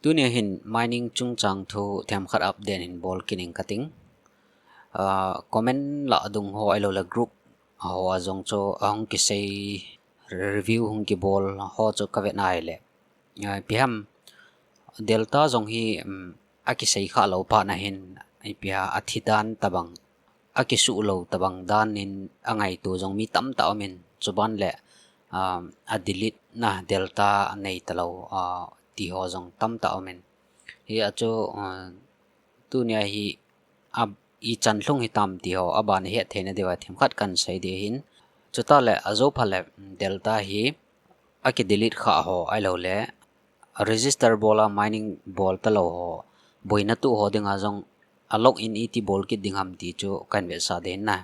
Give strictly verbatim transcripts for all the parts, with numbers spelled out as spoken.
Tunia hin mining chungchang thu themkhat update hin bol kit ing kating. Ah, comment lah dung ho ahilou le group ho a jong chu ahung kisei review hung kibol ho chu kavet nai le. Ah, ipi ham Delta jong hi, um, akisei kha lou pa na hin ipi ham athi dan tabang akisuh lou tabang dan in angaito jong mi tamtah um in, chuban le, um, a delete na Delta anei talou, uh, ti ho jong tamtah um in. Hi a chu, uh, tunia hi a ichan lhung hitam ti ho aban het theina diuva themkhat kan sei ding ahin. Chuta le ajo pha le Delta hi aki delete kha ho ahilou le register bol a mining bol talou ho boina tu ho dinga jong a login iti bol kit ding ham ti chu kan vetsah ding ahin na.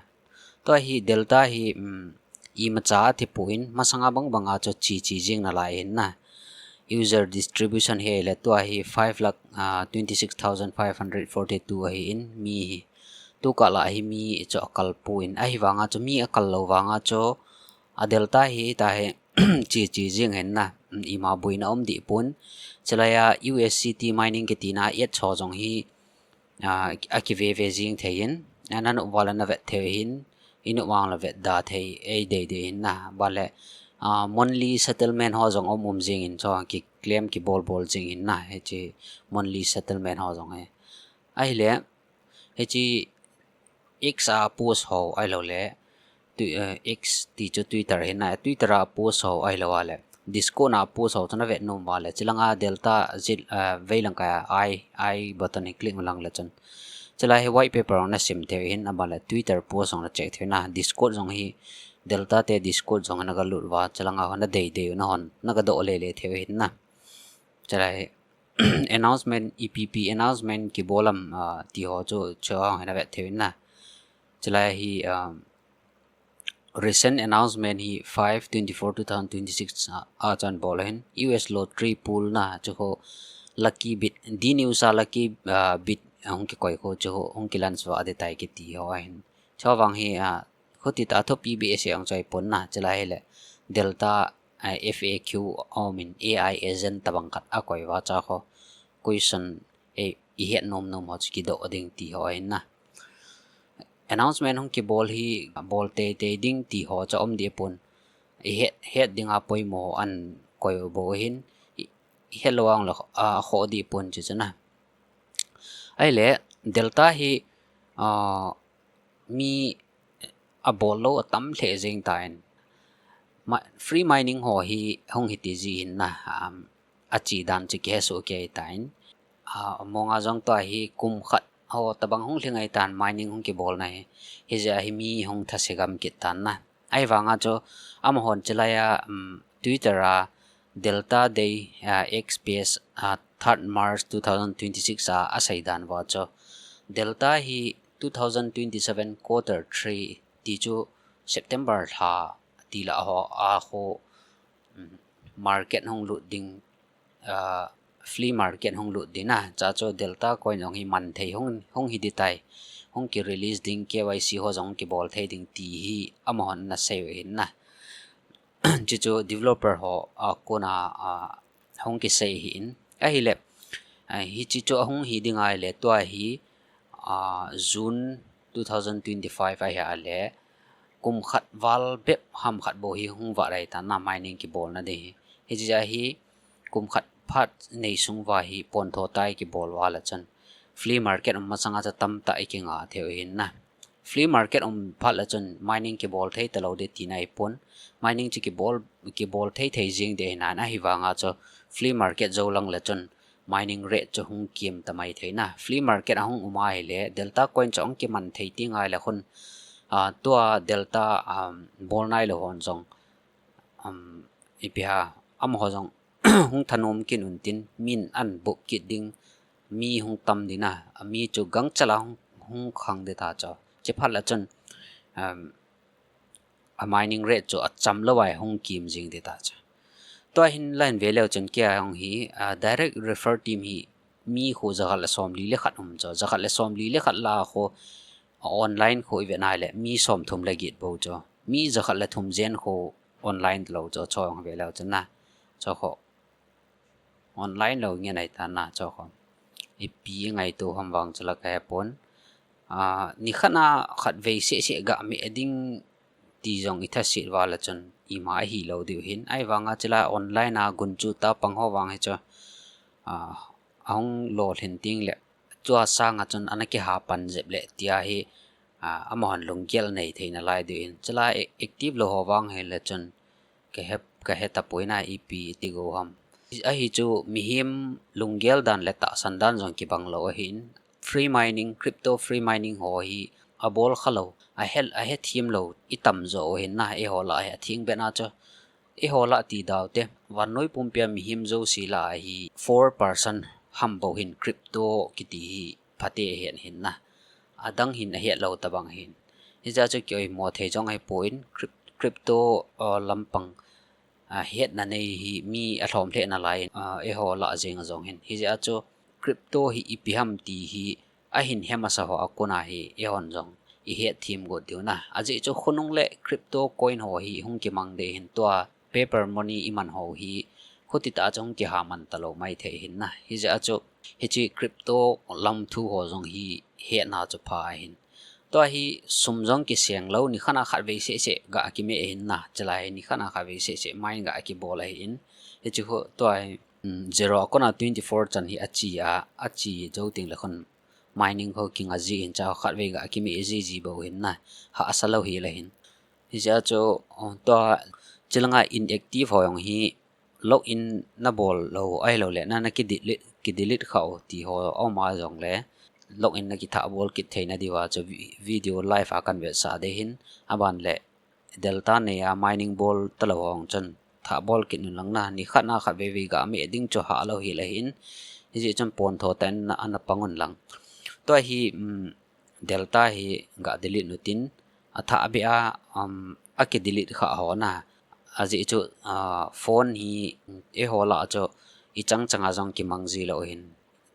Tua hi Delta hi, um, imacha athi poi, masanga bang banga chu che che jing nalai ahin na. User distribution hi le tua hi five lakh, ah, twenty six thousand five hundred forty two ahin mi hi. Tu kah lah hi mi chu akal poi, ahivanga chu mi akal lou vanga chu a Delta hi ta hi che che jing ahin na. Um, ima boina um deh pon. Chulai a U S C T mining kiti na et cho jong hi, ah, akive ve jing thei in, ah, nanop uva le navet thei ahin, inop vang le vet da thei, ei dei dei ahin na, ban le, ah, monthly settlement ho jong um um jing in, chu kiclaim kibol bol jing ahin na, hiche monthly settlement ho jong hi. Ahile, hiche X a post ho ahilou le, Twi-, eh, X ti chu Twitter ahin na, Twitter a post ho ahilou a le Discord a post ho chu navet nom uva le, chulanga Delta jil, eh, veilang kai a I, I button hi click lang le chun. Chulai hi white paper ho nasim thei ahin, aban le Twitter post ho nacheck thei ahin na, Discord jong hi Delta te Discord jong hi nagalut uva, chulanga ho nadei dei u nahon, nagadoh le le thei ahin na. Chulai hi announcement, E P P announcement kibol am, ah, ti ho chu, chu ho hi navet thei ahin na. Chulai hi, um, recent announcement hi five twenty-four two thousand twenty-six a, a chan bol ahin U S lottery pool na chu ho lucky bit, D news a lucky, ah, bit hung kikoi ho chu ho hung kilaunch uva adetai kiti ho ahin. Chu vang hi, ah, khuti ta thupi behseh hung choi pon na, chulai hi le Delta, ah, F A Q um in A I agent tabang khat akoi uva chu ho question, eh, ihet nom nom ho chu kidoh ding ti ho ahin na. Announcement hung kibol hi bol tei tei ding ti ho chu um deh pon. Ihet, het dinga poimo an koi u bou ahin. I, ihet lou vang le, ah, khoh deh pon chu chu na. Ahile, Delta hi, ah, mi abol lou atam lheh jing tan. Ma-, free mining ho hi hung hiti ji ahin na, um, ache dan chu kihe soh kei tan. Ah, amonga jong tua hi kum khat ho tabang hung lhing ahi tan mining hung kibolna hi. Hijeh a hi mi hung thase gam kit tan na. Ahivanga chu amahon chulai a, um, Twitter a Delta Day, ah, X P S, ah, third March two thousand twenty-six a asei dan uva chu Delta hi two thousand twenty-seven quarter three ti chu September lha ti lah ho a ho, um, market hung lut ding, ah, flea market hung lut ding na, cha chu Delta coin jong hi man thei hung, hung hi ding tai, hung ki release ding, K Y C ho jong kibol thei ding ti hi amahon ana sei u ahin na. Chuchu developer ho, ah, kona, ah, hung kisei ahin. Ahile, ah, hiche chu ahung hi ding ahile tua hi, ah, June two thousand twenty-five ahi a le, kum khat val bep ham khat bou hi hung vah dai tan na mining kibolna ding hi. Hijeh a hi kum khat phat nei sung uva hi pontho tah a kibol uva le chun flea market um masanga chu tamtah ikinga thei u ahin na. Flea market um phat le chun mining kibol thei talou ding tina ahipon. Mining chu kibol, kibol thei thei jing ding ahi nan ahivanga chu flea market jou lang le chun mining rate chu hung kim tamai thei na. Flea market ahung um ahile, Delta coin chu hung kiman thei ti ngai le khun, ah, tua Delta, um, bol nailou hon jong, um, ipi ham, amaho jong hung thanom kit un tin, min an bup kit ding, mi hung tam ding na, mi chu gangchal a hung, hung khang ding ta chu. Chuphat le chun, um, a mining rate chu acham lou a hung kim jing ding ta chu. Tua hin line ve leu chun kei a hung hi, ah, direct refer team hi mi khu jakhat le somli le khat um chu. Jakhat le somli le khat lah a khu, ah, online khu ive nai le mi somthum le get bou chu. Mi jakhat le thum jen khu online lou chu, chu hung ve leu chun na. Chu khu. online lou ngen ahi ta na cho khom. Ipi ngaito ham vang chula kahepon. Ah, nikhat na khatvei seh seh ga meh ding ti jong itha seh val a chun ima ahi lou diu hin. Ahivanga chula online a gunchu ta pang ho vang hi chu, ah, ahung lolhin ting le chua sanga chun ana kiha pan jep le tia hi, ah, amahon lunggel nei theina lai diu hin. Chula active lou ho vang hi le chun kahe, kahe tapoi na ipi ti go ham. Ahi chu mihem lunggel dan le tahsan dan jong kibang lou ahin. Free mining, crypto free mining ho hi abol kha lou, ahe, ahe them lou, itam jo hin na, eiho lah hi atheng beh na chu. Eiho lah ti dau te, vannoi pumpia mihem jouse lah hi four percent ham bou hin crypto kiti hi phate ahen hin na. Adang hin ahet lou tabang hin. Hijeh a chu kioimo thei jong ahipon cryp-, crypto, uh, lampang, ah, hetna nei hi mi alhom lheh nalai, ah, eiho lah jeng a jong hin. Hijeh a chu crypto hi ipi ham ti hi ahin he masa ho a kon a hi eihon jong ihet them got diu na. Ajeh chu khonung le crypto coin ho hi hung kimang ding hin tua paper money iman ho hi khuti tah a chu hung kiha man talou maithei hin na. Hijeh a chu hiche crypto lam thu ho jong hi hetna chu pha ahin. Tua hi sum jong kiseng lou, nikhat na khatvei seh seh ga kimeh ahin na. Chulai hi nikhat na khatvei seh seh mine ga kibol ahin. Hiche khu tua hi, um, zero a kon a twenty four chan hi ache a, ache jou teng le khun mining khu kinga ji hin cha khatvei ga kimeh ji ji bou hin na. Hahsa lou hi le hin. Hijeh a chu, um, tua chulanga inactive ho jong hi login na bol lou, ahilou le, na, na kidelete, kidelete kha u ti ho, aum a jong le, login na kithah bol kit theina diu a chu vi-, video live a kan vetsah ding hin, aban le, delta nei a mining bol talou ho chun, thah bol kit un lang na, nikhat na khatvei vei ga meh ding chu ha lou hi le hin, hijeh chun pon tho tah in na, ana pang un lang. Tua hi, um, delta hi ga delete nu tin, athah beh a, um, akidelete kha ho na. Ajeh chu, ah, phone hi eiho lah chu ichang chang a jong kimang ji lou hin.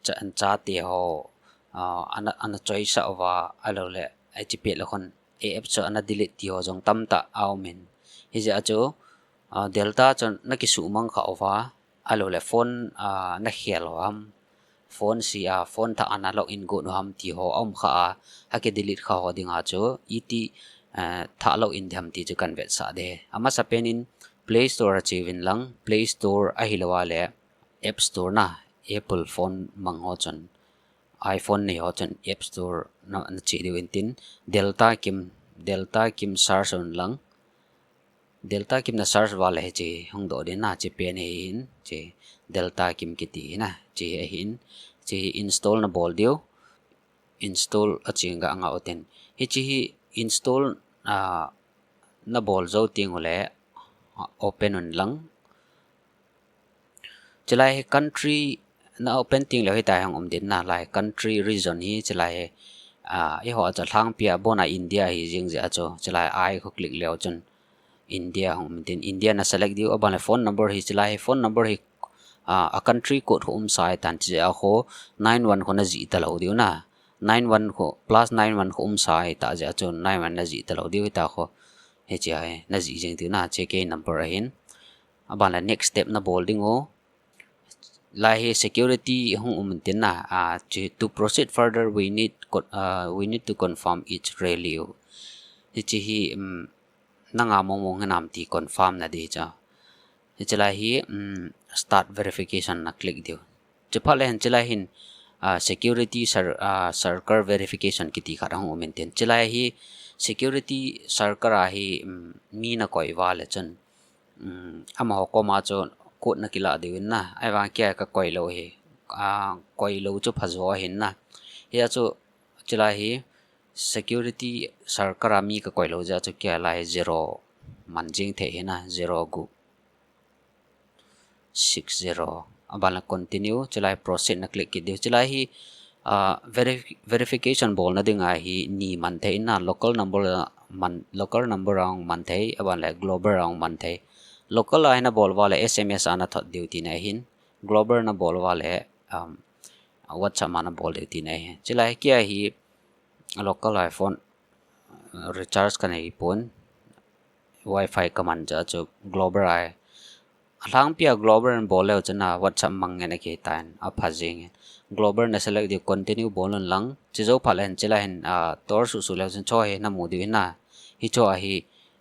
Cha, chate ho, ah, ana, ana choisah uva, ahilou le, achi pet le khun, app chu ana delete ti ho jong tamtah aum in. Hijeh a chu, ah, delta chu na kisuhmang kha uva, ahilou le phone, ah, na khel u ham, phone si a, phone thah a na login got u ham ti ho aum kha a, akidelete kha ho ding a chu, iti, ah, thah login ding ham ti chu kan vetsah ding. Amasa pen in Play Store a che uvin lang, Play Store ahilou a le App Store na, Apple phone mang ho chun, iPhone nei ho chun App Store na, na che diu in tin, delta kim, delta kim search un lang. Delta kim na search val le hiche hung doh ding na, hiche pen hi hin, hiche delta kim kiti hi na, hiche hi ahin, hiche hi install na bol diu, install a ching ga nga u tin. Hiche hi install, ah, na bol jou teng u le, ah, open un lang. Chulai hi country na open teng le hitia hi hung um ding na, lai country region hi chulai hi, ah, eiho a chu lhangpi a bon a India hi jing jeh a chu, chulai i khu click leu chun India hung um tin, India na select diu, aban le phone number hi chulai hi, phone number hi, ah, a country code khu um sa ahi tan, hijeh a khu nine one khu na jih talou diu na, nine one khu, plus nine one khu um sa ahi ta jeh a chu nine one na jih talou diu hita khu, hiche hi na jih jing diu na, hiche kei number ahin. Aban le next step na bol ding u. Lai hi security hung um tin na, ah, chu, to proceed further, we need co-, ah, we need to confirm each rally. Hiche hi, um, nanga mong mong hinam ti confirm na ding chu. Hiche lai hi, um, start verification na click diu. Chuphat le hin chulai hin, ah, security cir-, ah, circle verification kiti khat hung um in tin. Chulai hi security circle a hi, um, mi na koi val le chun, um, amaho koma chu code na kila diu in na. Ahivang kei a ka koi lou hi, ah, koi lou chu pha jo ahin na. Hia chu chulai hi security circle a mi ka koi lou jeh a chu kei a lai zero man jing thei hi na, zero gu six zero. Aban le continue, chulai proceed na click kit diu. Chulai hi, ah, verif-, verification bolna ding a hi ni man thei na, local number, ah, man, local number a hung man thei, aban le global a hung man thei. Local a hi na bol val le S M S a na thot diu tina ahin, global na bol val le, um, WhatsApp a na bol diu tina ahin. Chulai hi kei a hi local a phone, uh, recharge ka nei pon, Wi-Fi ka man jeh a chu global a, Alhangpia global in bol leu chun a WhatsApp mang ngen a kitan a pha jing in. Global na select diu, continue bol un lang. Chi jou phat le hin chilai hin a tor suh suh leu chun chu hi na mu diu hin na. Hi chu a hi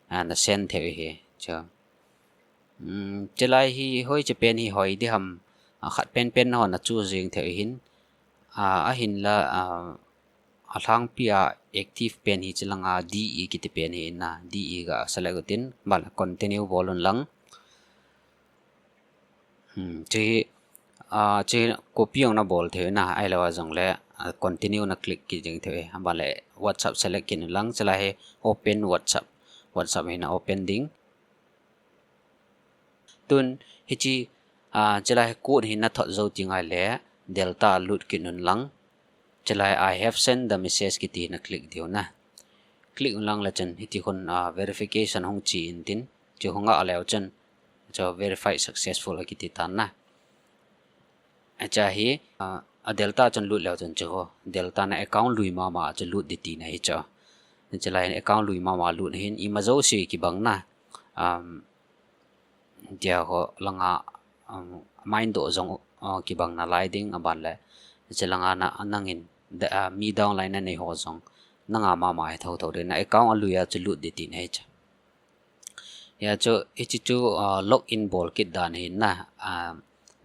a na send thei hi. Chu. Um, chilai hi hoi chi pen hi hoi di ham a khat pen pen na hon na chu jing thei hin. A, a hin la a, alhangpia active pen hi chilanga D E kiti pen hi na D E ga select utin bal continue bol un lang. Hmm, chi a chi copy ong na bol thei na ai lo a jong le a, continue na click ki jing thei a bal le WhatsApp select kin lang chilai hi open WhatsApp. WhatsApp hi na open ding. Tun hi chi a chilai hi code hi na thot jou ti ngai le delta lut kin un lang. Chilai I have sent the message kiti na click diu na. Click un lang le chun hi ti khun a verification hung chi in tin. Chi hung a leu chun chu verify successful a kiti tan na. A cha hi a, a delta chun lut leu chun chu ho. Delta na account lui mama chu lut di ti na hi chu. Chilai account lui mama lut hin ima jo si kibang na. Um, dia ho langa um, mind do jong uh, kibang na lai ding a bal le. Chilanga na anang in da, uh, mi downline na nei ho jong. Nanga mama hi tho tho de na account a lui a chu lut di ti na hi chu. Ya chu, hi chi chu, ah, login bol kit dan hi na, ah,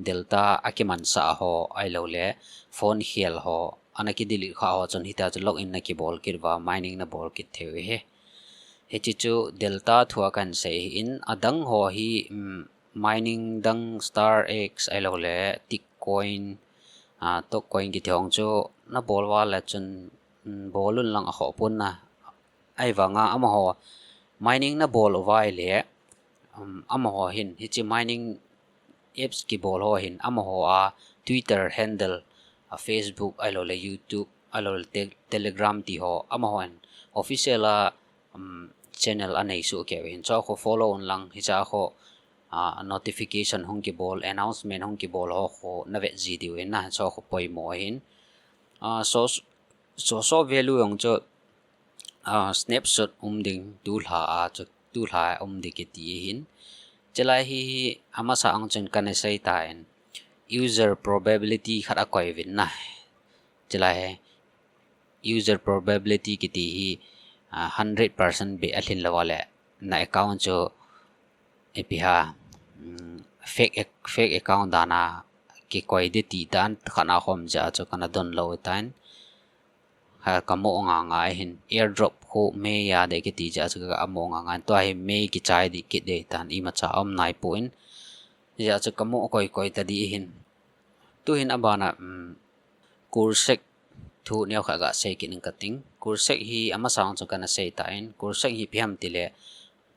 delta a kiman sa ho, ai lo le, phone hial ho, ana ki delete kha ho chun hi ta chu login na ki bol kit va, mining na bol kit thei hi. Hi chi chu delta thu a kan sei hi in, a dang ho hi, um, mining dang star X ai lo le, tick coin, ah, tok coin ki thong chu na bol va le chun, um, bol un lang a ho pun na, Ahivanga amaho mining na bol uva ahile, um, amaho hin, hichi mining apps kibol ho hin, amaho a Twitter handle, a Facebook, ahilou le YouTube, ahilou le te-, Telegram ti ho, amaho hin official a, um, channel anei soh keu hin, chua khu follow un lang, hicha khu, a, notification hung kibol, announcement hung kibol ho khu na vet ji diu hin na, chua khu poimo ahin. A, so, so, so value jong chu, a, snapshot um ding, tulha a chu, tulha um ding kiti ahin. Chulai hi, hi amasa ang chun kana sei tan, user probability khat akoi uvin na. Chulai hi user probability kiti hi, a, hundred percent beh alhin lou le, na account chu ipi ham, mm, fake ac-, fake account dan a kikoi ding ti dan khat na khom jeh chu kana don lou tan. Ha, kamo nga nga hin airdrop khu mei a ding kiti jeh chu kamo nga nga, tua hi mei kichai ding kit ding tan, imacha um nai pon. Jeh chu kamo koi koi ta ding hin. Tuhin abana, um, Kursek thu neo khat ga sei kit ning kating. Kursek hi amasa ang chu kana sei tan. Kursek hi ipi ham tile,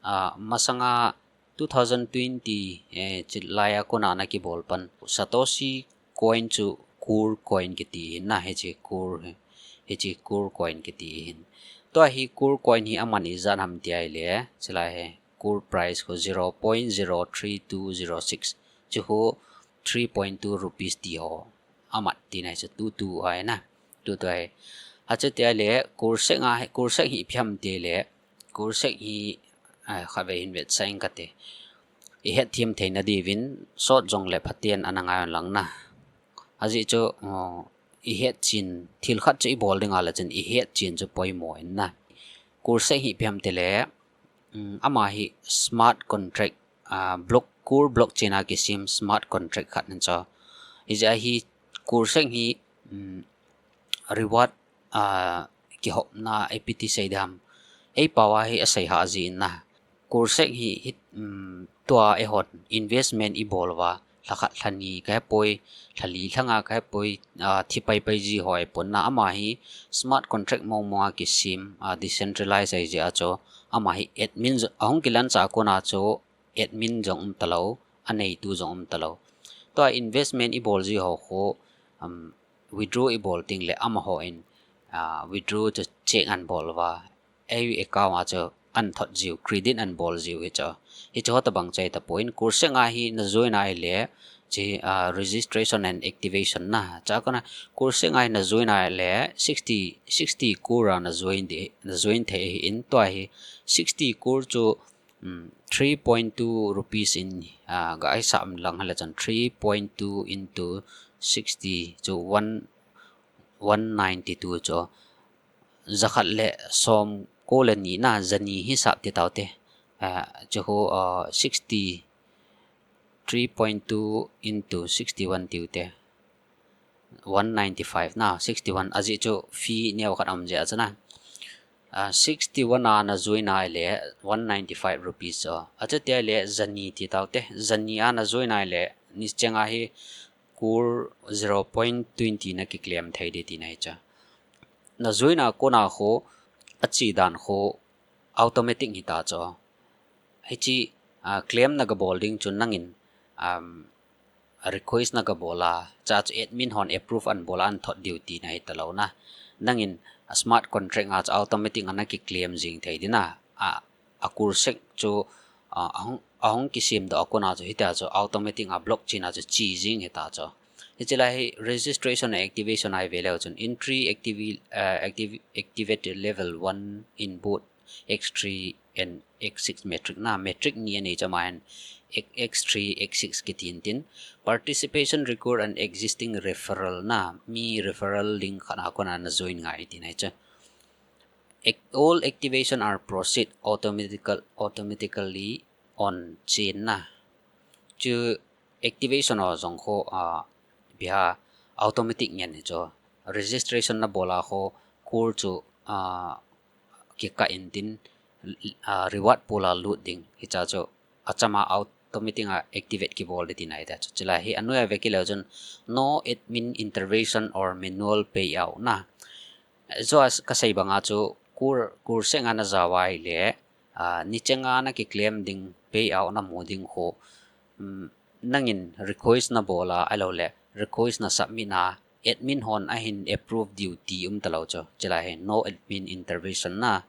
a, masanga two thousand twenty, eh, chulai a kona ana kibol pan Satoshi coin chu Kur coin kiti hin na, hichi Kur hi, hichi Kur coin kiti hin. Tua hi Kur coin hi aman ijat ham ti ahile, chulai hi Kur price khu zero point zero three two zero six. Chu khu three point two rupees ti ho. Amat tina hi chu two two ahi na. Two two ahi. Hichu ti ahile, Kursek a hi, Kursek hi ipi ham tile, Kursek hi, a, khatvei hin vetsah ing kate. Ihet them theina diuvin, sot jongle phaten ana ngai un lang na. Ajeh chu, o, ihet chen, thil khat chu ibol ding ahile chun ihet chen chu poimo in na. Kursek hi ipi ham tile, um, ama hi smart contract, ah, block, Kur blockchain a kisem smart contract khat ahin chu. Hijeh a hi Kursek hi, um, reward, ah, kihopna ipi ti sei ding ham. Ei pao a hi asei hah jin na. Kursek hi, hi, um, tua eihon investment ibol uva, lha khat lha ni kahepoi, lha li lhanga kahepoi, ah, thi pai pai ji ho ahipon na, ama hi smart contract mong mong a kisem, ah, decentralized ahi jeh a chu, ama hi admin jo-, ahung kilancha kona chu admin jong um talou, aneitu jong um talou. Tua investment ibol ji ho khu, um, withdraw ibol teng le amaho in, ah, withdraw chu check ahin bol uva, ei account a chu ahin thot jiu, credit ahin bol jiu hi chu. Hichu ho tabang chu ahi tapon, Kursek a hi na join ahile, chi, ah, registration and activation na. Chua kona, Kursek a hi na join ahile, sixty, sixty Kur a na join ding, na join thei ahin, tua hi sixty Kur chu um, three point two rupees in, uh, ga ai sam lang hala chan three point two into sixty chu one, one ninety two chu zakhat le som ko le ni na zani hisap ti tau te. Uh, chu ho, uh, sixty, three point two into sixty one tiu te. One ninety five na, sixty one aji chu fee neo khat am je a chana. Uh, sixty one a na join a le one ninety five rupees cho. Achu tia le zani ti tau te. Zani a na join a le ni chenga hi kur zero point twenty na ki claim thei de ti na hi cha. Na join a kona kho achi dan kho automatic hi ta cho. Hichi, uh, claim na ga bol ding chu nangin, um, request na ga bol a, cha chu admin hon approve an bol a an thot diu ti na hi ta lo na. Nangin a smart contract a chu automatic a na ki claim jing thei di na. A, a kur sek chu, uh, ahung, ahung ki sim do a kona chu hi ta chu automatic a blockchain a chu chi jing hi ta chu. Hichi la hi registration and activation ai ve leu chun entry activi-, uh, activ-, activate level one in both X three and X six metric na, metric ni a nei chama hin X-, X three, X six ki tin tin. Participation record and existing referral na, mi referral link khat a kona na join ngai ti na hi cha. Ac-, all activation are proceed automatical-, automatically on chain na. Chu activation o jong kho, uh, biha automatic ngen hi cho. Registration na bol a kho kur chu, uh, ki ka in tin, uh, reward pool a lut ding hi cha chu. Achama automatic a activate ki bol di ti na hi ta chu. Chila hi anoi a ve ki leu chun no admin intervention or manual payout na. Zo as ka sei banga chu kur, kur sek a na jaw a hi le, uh, ni chenga na ki claim ding payout na mu ding kho. Um, nangin request na bol a, a lo le request na submit na admin hon a hin approve diu ti um ta lo cho. Chila hi no admin intervention na,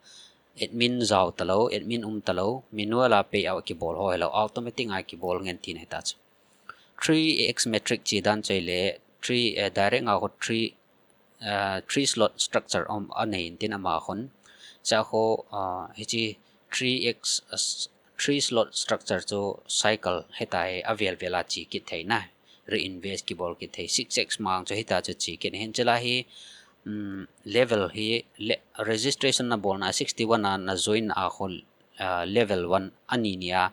admin jaw ta lo, admin um ta lo, manual a payout ki bol ho hi lo, automatic a ki bol ngen ti na hi ta cho. Three X metric chi dan choi le, three, uh, direct a kho three, uh, three slot structure um a nei in tin ama khon. Cha kho, uh, hichi three X, uh, s-, three slot structure chu cycle hi ta hi a vel vel a chi kit thei na. Reinvest ki bol kit thei. Six X mang chu hi ta chu chi kit hin chila hi, um, level hi le, registration na bol na sixty one a na join a kho, uh, level one a ni ni a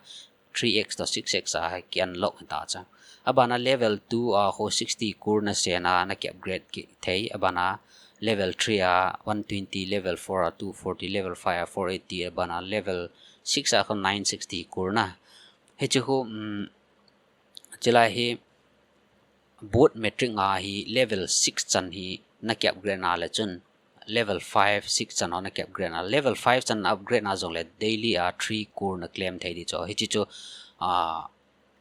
three X to six X a ki unlock ta cha. Abana level two a kho sixty kur na sen a na ki upgrade ki thei. Abana level three a one twenty, level four a two forty, level five a four eighty, abana level six a kho nine sixty kur na. Hichi kho, um, chila hi both metric a hi level six chan hi na ki upgrade na le chun level five, six chan ho na ki upgrade na. Level five chan na upgrade na jong le daily a three kur na claim thei di cho. Hichi chu, uh,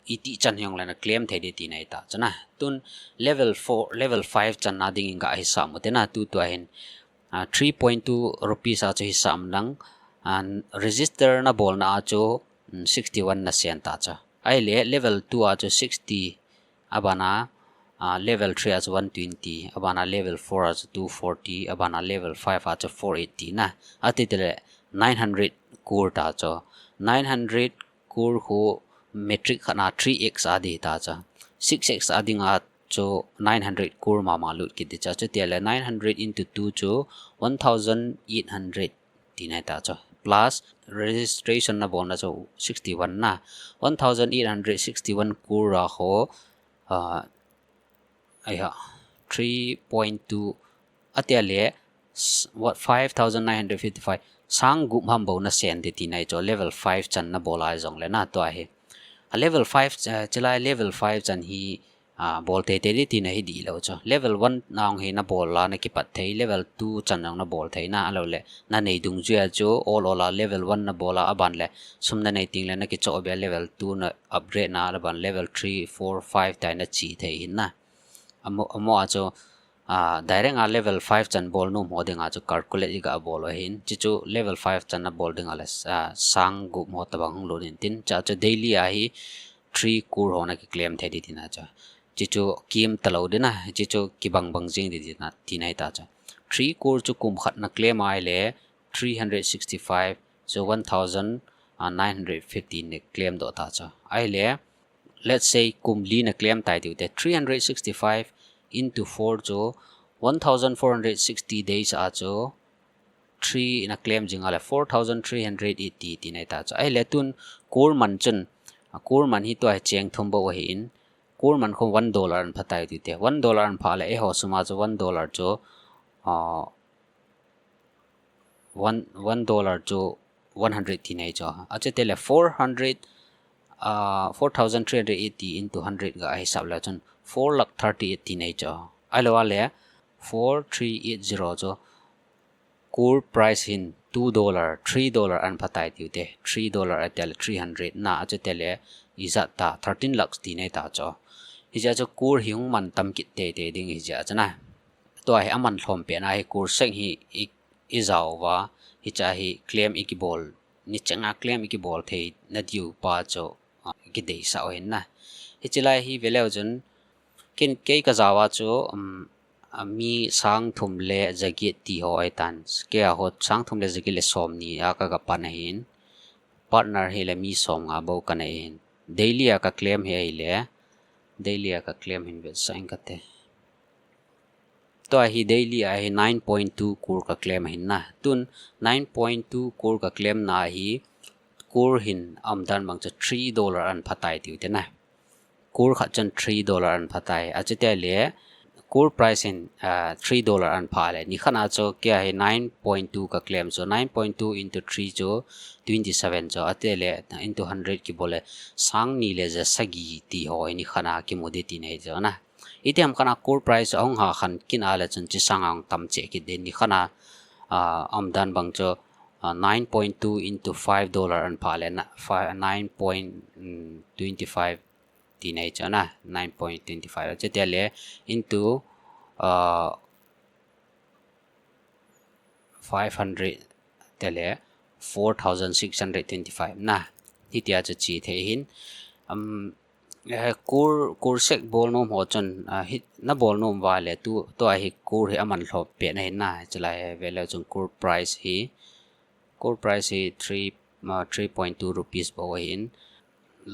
iti chan hi jong le na claim thei di ti na hi ta chana. Tun level four, level five chan na ding in ga hi sam u te na tu tu a hin, uh, three point two rupees a chu hi sam lang. And register na bol na a chu, um, sixty one na sen ta cha. Ai le level two a chu sixty, abana, uh, level three a chu one twenty, abana level four a chu two forty, abana level five a chu four eighty na. Ati te le nine hundred kur ta cho. Nine hundred kur kho metric khat na three X a di ta cha. Six X a ding a chu nine hundred kur mama lut kit di cha. Chu tia le nine hundred into two chu one thousand eight hundred ti na hi ta cho. Plus registration na bol na chu sixty one na. One thousand eight hundred sixty one kur a kho, uh, ai ha, three point two a tia le, s-, what, five thousand nine hundred fifty five. Sang gup ham bo na sen di ti na hi cho. Level five chan na bol a jong le na to a hi. A level five, uh, chila level five chan hi, a, bol tei tei di ti na hi di lo cho. Level one na hung hi na bol la na ki pat thei, level two chan na hung na bol thei na a lo le. Na nei dungjui a chu ol ol a level one na bol a, aban le sum na nei ting le na ki cho be level two na upgrade na, aban level three, four, five tai na chi thei hin na. Amo, amo a chu, a, direct a level five chan bol nom ho ding a chu calculate i ga bol u hin. Chi chu level five chan na bol ding a le, a, sang gup mo tabang hung lut in tin. Cha chu daily a hi three kur ho na ki claim thei di ti na cha. Chi chu kim ta lo di na, chi chu ki bang bang jing di ti na, ti na hi ta cha. Three kur chu kum khat na claim a hi le three hundred sixty five, so one thousand uh, nine hundred fifty na claim doh ta chu. Ahile, let's say kum li na claim tai tiu te, three hundred sixty-five into four chu one thousand four hundred sixty days a chu three na claim jing a le four thousand three hundred eighty ti nei ta chu. Ahile tun kor man chun, a kor man hi tua hi cheng thum bou ahin, kor man khu one dollar an pha tai tiu te. One dollar an pha le eiho sum a chu one dollar chu, uh, one, one dollar chu one hundred ti nei chu. Achu te le four hundred, uh, four thousand three hundred eighty into hundred ga hisap le chun four lakh thirty-eight ti nei chu. Ahilou le four three eight zero chu kor price hin two dollar, three dollar an pha tai tiu te. Three dollar a te le three hundred na, achu te le ijat ta thirteen lakhs ti nei ta chu. Hijeh chu kor hi hung man tam kit teitei ding hijeh chu na. Tua hi aman lhom pen a hi kor sek hi i, i jao uva, hiche hi claim i kibol, ni cheng a claim i kibol thei na diu pa chu, ah, kideisah u ahin na. Hiche lai hi ve leu chun, ken kei ka jao a chu, um, a mi sang thum le jaget ti ho ahi tan. Kei a ho sang thum le jaget le som ni a ka ga pan ahin. Partner hi le mi som nga bou ka nei ahin. Daily a ka claim hi ahi le. Daily a ka claim hin vetsah ing ka te. Tua hi daily a hi nine point two kor ka claim ahin na. Tun nine point two kor ka claim na hi kor hin aum dan bang chu three dollar an pha tai tiu te na. Kor khat chun three dollar an pha tai. Achu te le kor price hin, ah, three dollar an pha le. Ni khat a chu kei a hi nine point two ka claim chu nine point two into three chu twenty-seven chu. Ate le into hundred kibol le sang ni le ja sagi ti ho hi ni khat a kimu di ti nei chu na. Iti ham khat a kor price ahung ha khan kin a le chun chi sang a hung tam che kit din ni khat a, ah, aum dan bang chu, ah, nine point two into five dollar an pha le na, fi-, nine point twenty-five ti nei chu na, nine point twenty-five. Achu te le into, ah, five hundred te le four thousand six hundred twenty-five na. Hitia chu chi thei hin. Um, eh, kor, kor sek bol nom ho chun, ah, hi, na bol nom uva le tu, tua hi kor hi aman lhom pen ahin na. Chulai ve leu chun kor price hi, kor price hi three, ah, three point two rupees bou ahin.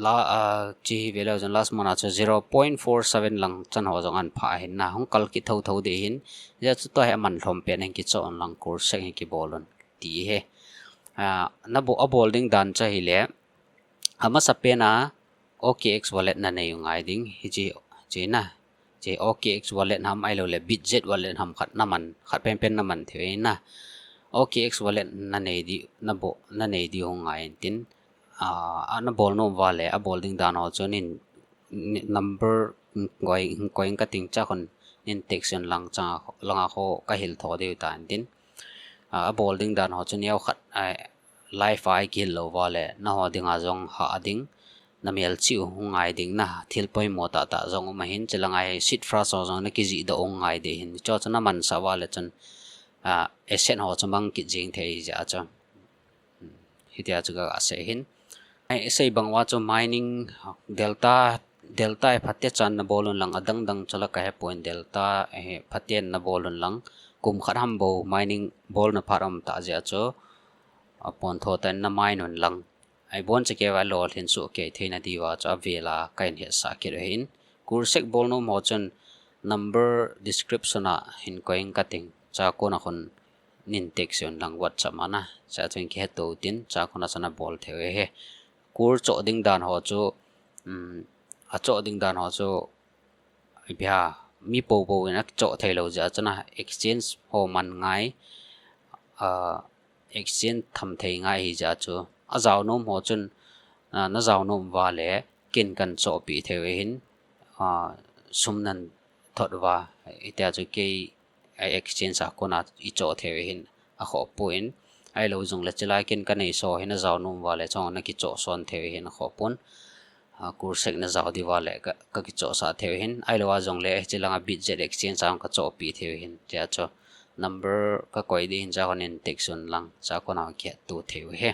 La, ah, chi hi ve leu chun last month a chu zero point four seven lang chan ho jong an pha ahin na. Hung kal kit tho tho di hin. Hijeh chu tua hi aman lhom pen hin kichoh un lang kor sek hi kibol un ti hi. Ah, na bo-, a bol ding dan chu hi le. Amasa pen a O K X wallet na nei u ngai ding. Hichi, chi na. Chi O K X wallet ham ahilou le Bitget wallet ham khat na man, khat pen pen na man thei u ahi na. O K X wallet na nei di, na bo-, na nei di u ngai in tin. Ah, a na bol nom uva le, a bol ding dan ho chu nin, ni-, number, koi, koi ka ting cha khun nin text in lang chang, lang a ho ka hil tho diu ta in tin. Ah, a bol ding dan ho chu neo khat, ah, live a i kihil lou uva le, na ho ding a jong ha a ding, na mel chih u hung ngai ding na, thil poimo tah tah jong um ahin, chi lang a hi seed phrase ho jong na kijih doh u ngai di hin, chu chu na man sa uva le chun, ah, asset ho chu mang kit jing thei hijeh a chu. Hitia chu ka, ka sei hin. Ai, sei bang uva chu mining delta, delta hi phaten chan na bol un lang adang dang chu la ka he poi delta, eh, phaten na bol un lang kum khat ham bou mining bol na phat um ta jeh a chu a pon tho tan na mine un lang. Ai bon che kei uva lolhin soh kei thei na diuva chu a vel a ka in hetsah kit u hin. Kor sek bol nom ho chun number description a hin koi ing ka ting. Cha kon a khun nin text un lang WhatsApp a na. Cha chun kihe to tin, cha kon a chun a bol thei u hi. Kor choh ding dan ho chu, um, a choh ding dan ho chu, ipi ham, mi popo in a choh thei lou jeh a chun a exchange ho man ngai, ah, exchange tham thei ngai hijeh a chu. A jao nom ho chun, ah, na jao nom uva le, ken kan chohpeh thei u hin, ah, sum nan thot uva, hitia chu kei a exchange a kon a i choh thei u hin a khoh poi. Ahilou jong le chulai ken ka nei so hin a jao nom uva le chong na kichoh son thei u hin a khoh pon. Ah, Kor Sek na jao diu va le ka, ka kichoh sah thei u hin. Ahilou a jong le chi lang a Bitget exchange a ka chohpeh thei u hin. Tia chu number ka koi di hin cha kon in text un lang cha kon a kihet to thei u hi.